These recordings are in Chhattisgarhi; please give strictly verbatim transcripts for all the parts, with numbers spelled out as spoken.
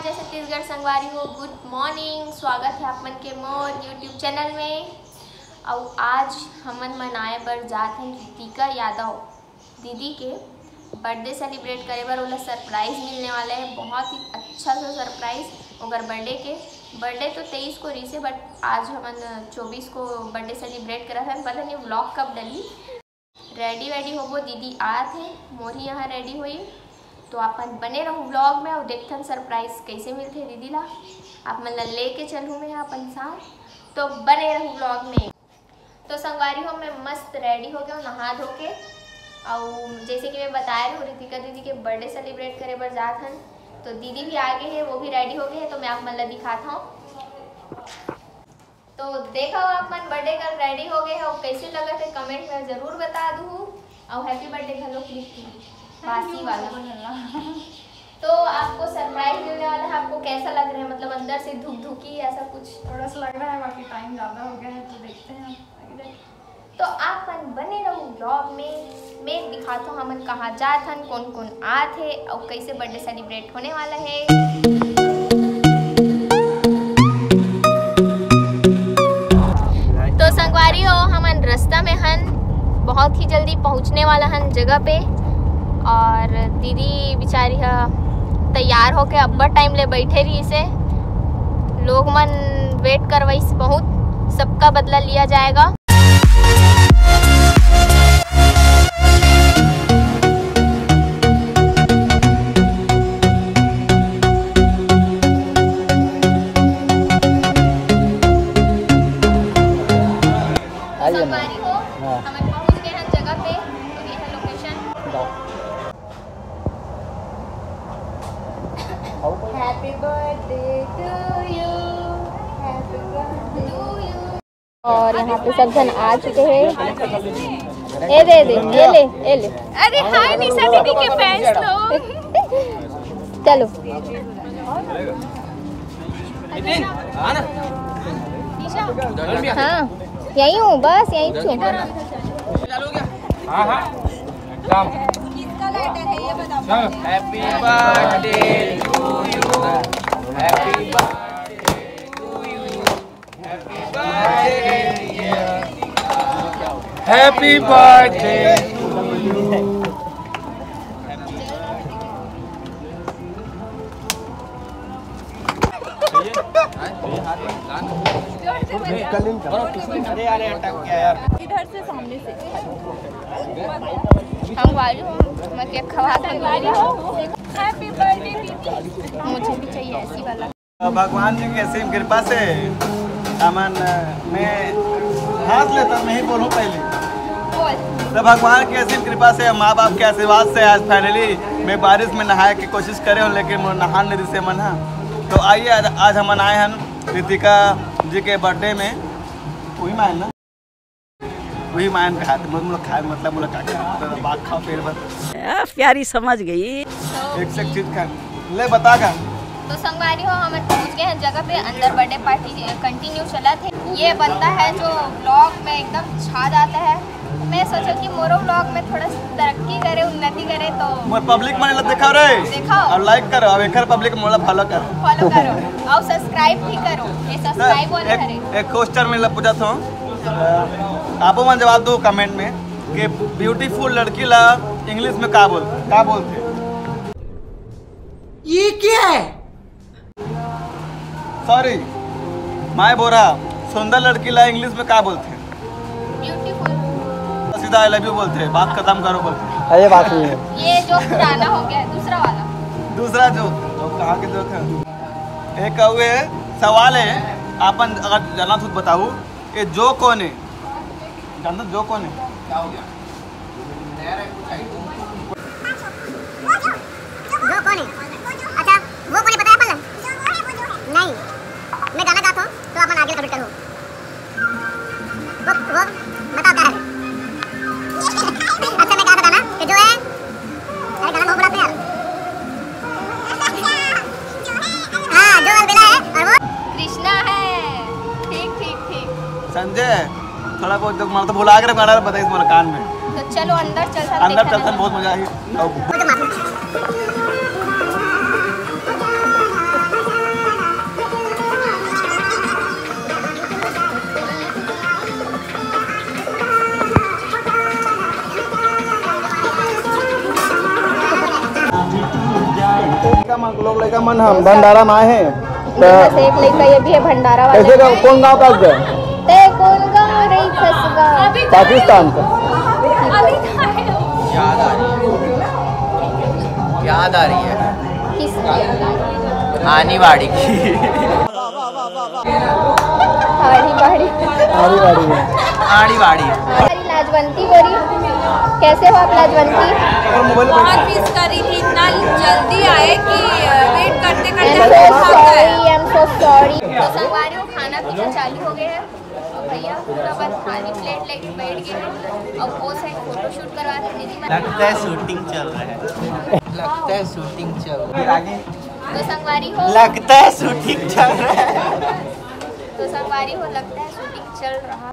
छत्तीसगढ़ संगवारी हो, गुड मॉर्निंग। स्वागत है आप मन के मोर यूट्यूब चैनल में। अउ आज हमन मनाए बर जात हन रितिका यादव दीदी के बर्थडे सेलिब्रेट करे बर। ओला सरप्राइज मिलने वाला है, बहुत ही अच्छा सा सरप्राइज। ओकर बर्थडे के, बर्थडे तो तेईस को रहिसे, बट आज हमन चौबीस को बर्थडे सेलिब्रेट करत हन। पता नहीं व्लॉग कब डली। रेडी वेडी होबो, दीदी आत हे, मोर ही यहाँ रेडी होई। तो आप मन बने रहू व्लॉग में अउ देखथन सरप्राइज कैसे मिलथे दीदी ला। आप मन ला लेके चलहूँ मैं अपन साथ, तो बने रहू व्लॉग में। तो संगवारी हो, मैं मस्त रेडी हो गया हूँ नहा धो के। अउ जैसे कि मैं बताए रहूँ, रितिका दीदी के बर्थडे सेलिब्रेट करे बर जात हन, तो दीदी भी आ गए हैं, वो भी रेडी हो गए हैं, तो मैं आप मन ला दिखाता हूँ। तो देखो, आप मन बर्थडे गर्ल रेडी हो गए हो, कैसे लगत है कमेंट में जरूर बता दू। और हैप्पी बर्थडे घलो लिख दी, बासी वाला। तो आपको सरप्राइज मिलने वाला है। आपको कैसा लग रहा है, मतलब अंदर से धुक धुकी ऐसा कुछ? थोड़ा सा लग रहा है, बाकी टाइम ज़्यादा हो गया है, तो देखते हैं आगे जाके। तो आप मन बने रहू व्लॉग में, मैं दिखात हूँ हमन कहाँ जात हन, कौन कौन आत हे और कैसे बर्थडे सेलिब्रेट होने वाला है। तो संगवारी हो, हमन रास्ता में हन, बहुत ही जल्दी पहुँचने वाला हन जगह पे। और दीदी बेचारी ह तैयार होके अब्बड़ टाइम ले बैठे रहिसे। लोग मन वेट करवाइस बहुत, सबका बदला लिया जाएगा। आइए ना। संगवारी हो, हाँ। हमन पहुंच गए हैं जगह पे। तो ये है लोकेशन। जाओ। Happy birthday to you, happy birthday to you। और यहाँ पे सब जन आ चुके हैं। ए दे दे, ए ले, ए ले। अरे हाय निशा दीदी के फैंस लोग। चलो। हाँ, यहीं हूँ, बस यहीं हूँ। हाँ, हाँ। Happy birthday to you। Happy birthday to you। Happy birthday to you। Happy birthday। इधर से सामने से। हम वाली हूँ, मैं केक खवा दूँ। Happy birthday दीदी। मुझे भी चाहिए ऐसी वाला। भगवान जी की असीम कृपा से हमन, मैं हंस लेता, मैं ही बोलूँ पहले। बोल। तो भगवान की असीम कृपा से, माँ बाप के आशीर्वाद से आज finally मैं बारिश में नहाए की कोशिश करे हूँ, लेकिन मोर नहान नहीं दिसे मन हा। तो आइए, आज, आज हमन आए हैं रितिका जी के बर्थडे में। वही मायन ना, वही मायन का हाथ, मतलब, खाए, मतलब, मुलाकात का, मतलब, बात खाओ पेट भर। आ, प्यारी समझ गई। एक से एक चीज खाए। ले, बता का। तो संगवारी हो, हम पहुंच गए हैं जगह पे। अंदर बर्थडे पार्टी कंटिन्यू चला थे। ये बंदा है जो व्लॉग में एकदम छा जाता है। मैं सोचा कि मोरो व्लॉग में थोड़ा सा तरक्की करे, उन्नति करे, तो मोर पब्लिक मन ला दिखाओ रे। दिखाओ। और लाइक करो, अब एकर पब्लिक मोला फॉलो करो। फॉलो करो और सब्सक्राइब भी करो। ये सब्सक्राइब वाले एक, हरे। एक क्वेश्चन में ला पूछा था, आपो मन जवाब दो कमेंट में कि ब्यूटीफुल लड़की ला इंग्लिश में का बोल, का बोलथे? ये क्या है? सॉरी, माय बोरा, सुंदर लड़की ला इंग्लिश में का बोलथे? ब्यूटीफुल। सीधा आई लव यू बोलथे, बात खत्म करो बोलथे। अरे बात नहीं है। ये जोक पुराना हो गया है, दूसरा वाला। दूसरा जोक, तो कहाँ के जोक है? एक हुए सवाल है, आपन अगर जाना तो बताओ, ये जोक कौन है? जानते हो जोक कौन है? क्या हो गया? जो कौन है? अच्छा, वो कौन है, पता है अपन ला? नहीं, मैं गाना गाता हूँ तो अपन आगे कमेंट करो। वो, वो बताओ क्या है? अच्छा, मैं क्या बताना कि जो है, अरे गाना बहुत बुलाते हैं यार। हाँ, जो अलबेला है और वो कृष्णा है। ठीक, ठीक, ठीक। संजय, थोड़ा बहुत जो मार तो भुला के गाना बताइस मोर कान में। तो चलो अंदर चलता अंदर देखा चलता ना। बहुत मजा आई। वो तो मार। लोग लइका मन हम भंडारा में आए हैं। तो बस एक लइका ये भी है भंडारा वाले। कैसे का, कौन गांव का आपका? ते कौन गांव रही खसगा? पाकिस्तान का। याद आ रही है, याद आ रही है। किस? आनी बाड़ी की। आड़ी बाड़ी। आड़ी बाड़ी में। आड़ी बाड़ी। अरे लाजवंती गोरी, कैसे हो आप लाजवंती? बहुत मिस कर रही थी, इतना जल्दी आए कि वेट करते करते I'm so sorry, I'm so sorry। तो संगवारी हो, खाना पीना चालू हो गया है। और भैया पूरा बस खाली प्लेट लेके बैठ गए हैं और वो साइड फोटोशूट करवा रहे हैं। दीदी मैं लगता है शूटिंग चल रहा है। लगता है शूटिंग चल रहा है। तो संगवारी हो, लगता है शूटिंग चल रहा है। तो संगवारी हो, लगता है शूटिंग चल रहा है।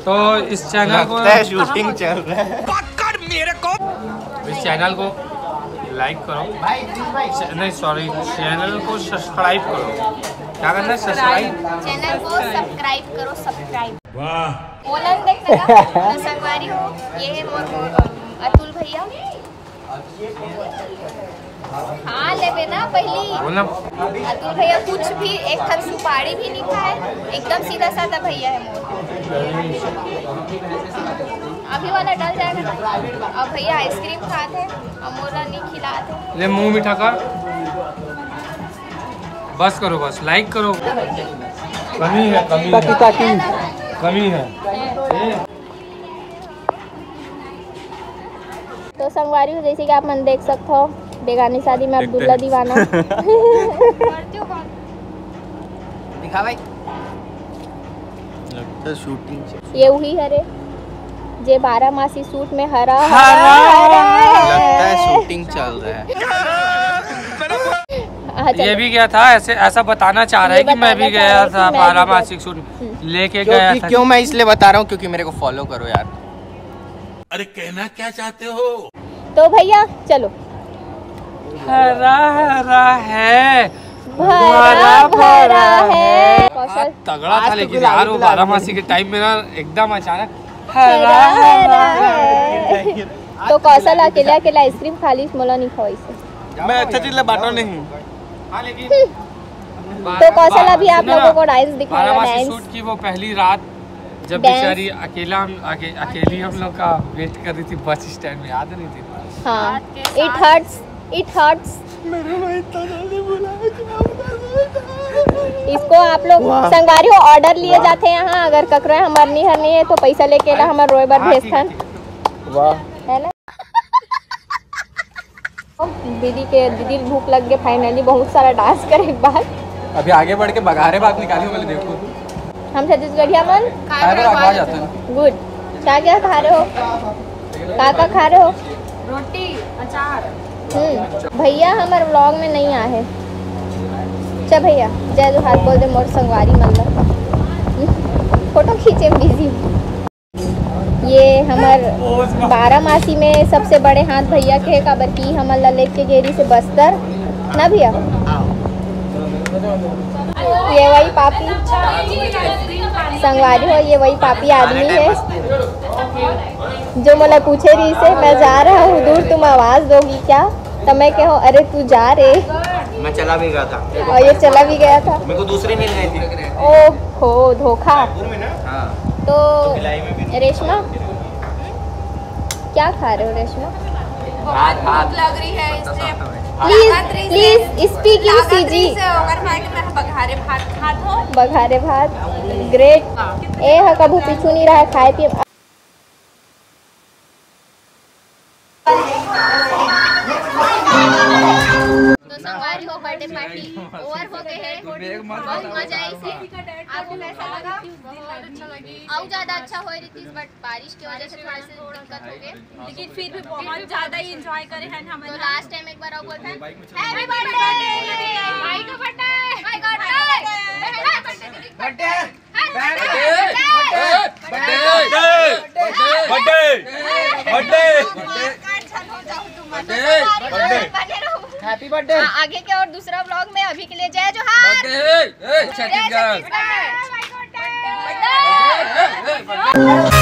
तो इस चैनल को लगता है शूटिंग चल रहा है। पकड़ मेरे को। इस चैनल को लाइक करो। च-, नहीं, सॉरी, चैनल को सब्सक्राइब करो। क्या करना है? सब्सक्राइब। चैनल को सब्सक्राइब करो, सब्सक्राइब। वाह। बोलन देखने का। तो संगवारी हो, ये है मोर, मोर, अतुल भैया। खा लेबे ना पहली। बोल ना। अतुल भैया कुछ भी एक ठन सुपारी भी नहीं खाए, एकदम सीधा साधा भैया है मोर। अभी वाला डल जाएगा ना। अब भैया आइसक्रीम खाते हैं और मोला नहीं खिलाते। ले मुंह मीठा कर। बस करो, बस लाइक करो। कमी है, कमी ताकि, है। ताकि। कमी है। तो संगवारी हो, जैसे कि आप मन देख सकते हो, बेगानी शादी में अब्दुल्ला दीवाना। दिखा भाई। लगता है शूटिंग चल ये वही हरे जे बारह मासी सूट में हरा, हरा, हरा, हरा, हरा है। लगता है शूटिंग चल रहा है। हाँ, चलो। ये भी गया था, ऐसे, ऐसा बताना चाह रहा है कि मैं भी गया था बारह मासी सूट में। हम्म। लेके गया था। क्यों मैं इसलिए बता रहा हूँ, क्योंकि मेरे को फॉलो करो यार। अरे कहना क्या चाहते हो? तो भैया चलो। हरा हरा है, भरा भरा है। कौशल। तगड़ा था लेकिन यार, वो बारह मासी के टाइम में ना एकदम अचानक हरा हरा है। तो कौशल अकेले अकेले आइसक्रीम खा लीस, मोला नहीं खवाइस। मैं अच्छा चीज ला बांटा नहीं। तो कौशल अभी आप लोगों को डांस दिखाएगा, डांस। सूट की वो पहली रात जब बेचारी अकेला हम, अके-, अकेली हम लोग का वेट कर रही थी बस स्टैंड में, याद नहीं थी? हाँ, it hurts, it hurts। मेरे को इतना जल्दी बुलाया, क्या बता रहे हो? इसको आप लोग संगवारी हो, ऑर्डर लिए जाते हैं यहाँ, अगर ककरो हमार नहीं हर नहीं है तो पैसा लेके ला हमार रोए बर भेजथन। वाह। है ना? दीदी के, दीदी भूख लग गए finally, बहुत सारा डांस करे के बाद। अभी आगे बढ़ के बघारे भात निकाली हो, पहले देखो। हम छत्तीसगढ़िया मन खाए बर अगवा जाते हैं। गुड। क्या क्या खा रहे हो? का का खा रहे हो? रोटी, अचार। हम्म, भैया हमारे व्लॉग में नहीं आए हैं। अच्छा भैया, जय जोहार बोल दे मोर संगवारी मन ला। फोटो खींचे में बिजी। ये हमर बारह मासी में सबसे बड़े हाथ भैया के हे, काबर कि हमन ला लेके गेरी से बस्तर ना भैया। ये वही पापी संगवारी हो, ये वही पापी आदमी है जो मोला पूछे रही से, "मैं जा रहा हूँ दूर, तुम आवाज दोगी क्या?" तो मैं कहूँ, "अरे तू जा रे।" मैं चला भी गया था। और ये चला भी गया था। मेरे को दूसरी मिल गई थी। ओहो, धोखा। हाँ। तो रेशमा, क्या खा रहे हो रेशमा? बहुत भूख लग रही है, इसलिए please, please speak in C G। से अगर मैं, मैं बघारे भात खात हूँ। बघारे भात, ग्रेट। हाँ। ए हा कभू पीछू नहीं रहा खाए पिए। तो संगवारी हो, बर्थडे पार्टी ओवर हो गए है। बहुत मजा आई से। आपको कैसा लगा? बहुत अच्छा लगा। और ज्यादा अच्छा हो रही थी, but बारिश की वजह से थोड़ा सा दिक्कत हो गई, लेकिन फिर भी बहुत ज्यादा ही एंजॉय करे हैं हम। तो लास्ट टाइम एक बार और बोलते हैं, हैप्पी बर्थडे। भाई का बर्थडे। भाई का birthday. Birthday. Birthday. Birthday. Birthday. Birthday. Happy birthday. हाँ, आगे के और दूसरा व्लॉग में, अभी के लिए जय जोहार। बर्थडे। ए, ए, जय छत्तीसगढ़। छत्तीसगढ़। बर्थडे।